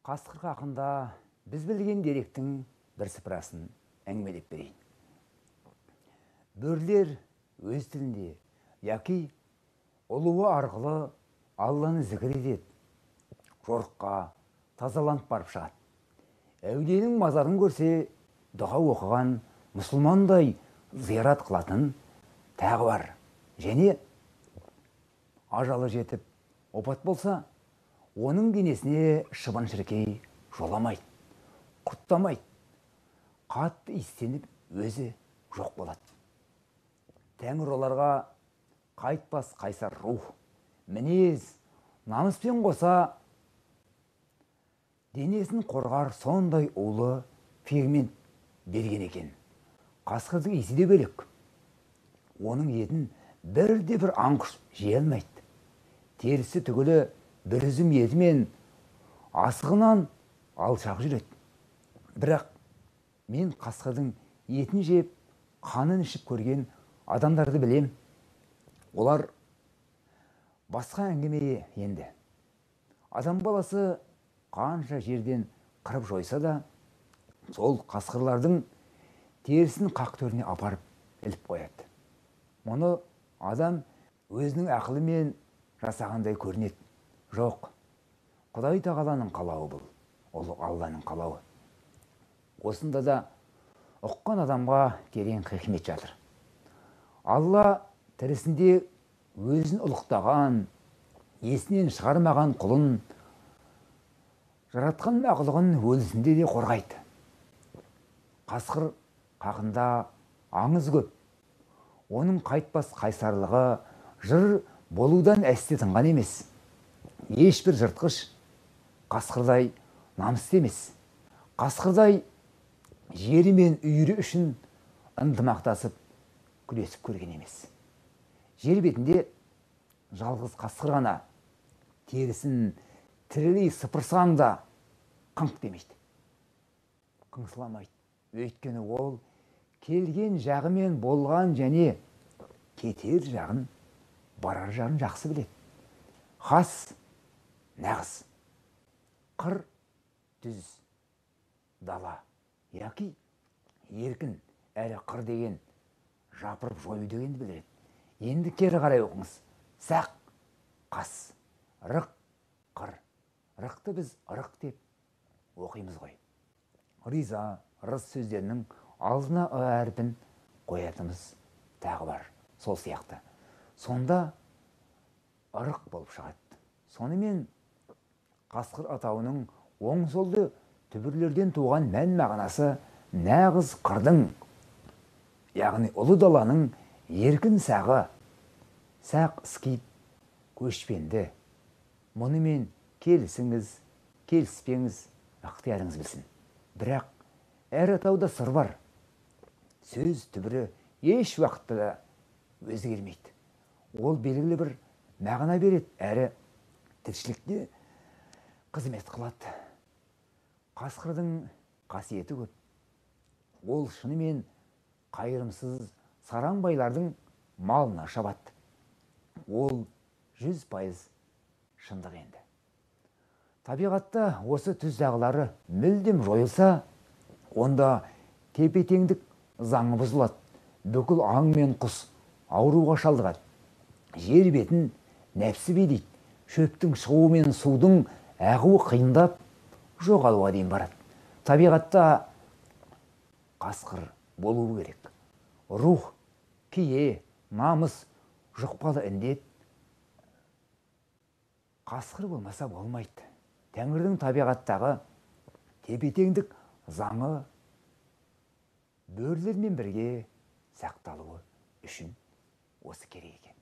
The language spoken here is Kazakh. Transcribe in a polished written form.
Қасқыр хақында біз білген деректің бір сыпырасын әңгімелеп берейін. Бөрілер өз тілінде, яки ұлуы арқылы Алланы зікір етеді. Жорыққа тазаланып барып шығады. Әулиенің мазарын көрсе, дұға оқыған мұсылмандай зиярат қылатын тағы бар. Және ажалы жетіп опат болса, оның денесіне шыбын шіркей жоламайды, құрттамайды. Қатты иістеніп өзі жоқ болады. Тәңір оларға қайтпас қайсар рух, мінез, намыспен қоса денесін қорғар сондай улы фермент берген екен. Қасқырдың иісі де бөлек. Оның етін бірде бір аң құс жей алмайды. Терісі түгілі бір үзім еті мен асығынан алшақ жүреді. Бірақ мен қасқырдың етін жеп, қанын ішіп көрген адамдарды білем. Олар басқа әңгіме енді. Адам баласы қанша жерден қырып жойса да, сол қасқырлардың терісін қақ төріне апарып іліп қояды. Мұны адам өзінің ақылымен жасағандай көрінеді. Жоқ, Құдай тағаланың қалауы бұл, ол Алланың қалауы. Осында да ұққан адамға терең хикмет жатыр. Алла тірісінде өзін ұлықтаған, есінен шығармаған құлын, жаратқан мақұлығын өлісінде де қорғайды. Қасқыр қақында аңыз көп. Оның қайтпас қайсарлығы жыр болудан әсте тынған емес. Ешбір жыртқыш қасқырдай намысты емес. Қасқырдай жері мен үйірі үшін ынтымақтасып күресіп көрген емес. Жер бетінде жалғыз қасқыр ғана терісін тірілей сыпырсаң да қыңқ демейді, қыңсыламайды. Өйткені ол келген жағымен болған және кетер жағын, барар жағын жақсы біледі. Хас нағыз, қыр түз дала, яки еркін әрі қыр деген жапырып жою дегенді білдіреді. Енді кері қарай оқыңыз. Сақ, қас, рық, қыр. Рықты біз ырық деп оқимыз ғой. Риза, рыз сөздерінің алдына ы әрпін қоятынымыз тағы бар. Сол сияқты. Сонда ырық болып шығады. Сонымен қасқыр атауының оң солды түбірлерден туған мән мағынасы нағыз қырдың, яғни ұлы даланың еркін сағы, сақ скип көшпенді. Мұнымен келісіңіз, келіспеңіз, ықтиярыңыз білсін. Бірақ әр атауда сыр бар. Сөз түбірі еш уақытта да өзгермейді. Ол белгілі бір мағына береді, әрі тіршілікте қызмет қылады. Қасқырдың қасиеті көп. Ол шынымен қайырымсыз сараң байлардың малына шабады. Ол 100% шындық енді. Табиғатта осы түз дағылары мүлдем жойылса, онда тепе-теңдік заңы бұзылады. Бүкіл аң мен құс ауруға шалдығады. Жер бетін нәпсі билейді. Шөптің шығуы мен судың ағуы қиындап, жоғалуға дейін барады. Табиғатта қасқыр болуы керек. Рух, кие, намыс, жұқпалы індет қасқыр болмаса болмайды. Тәңірдің табиғаттағы тепе-теңдік заңы бөрілермен бірге сақталуы үшін осы керек екен.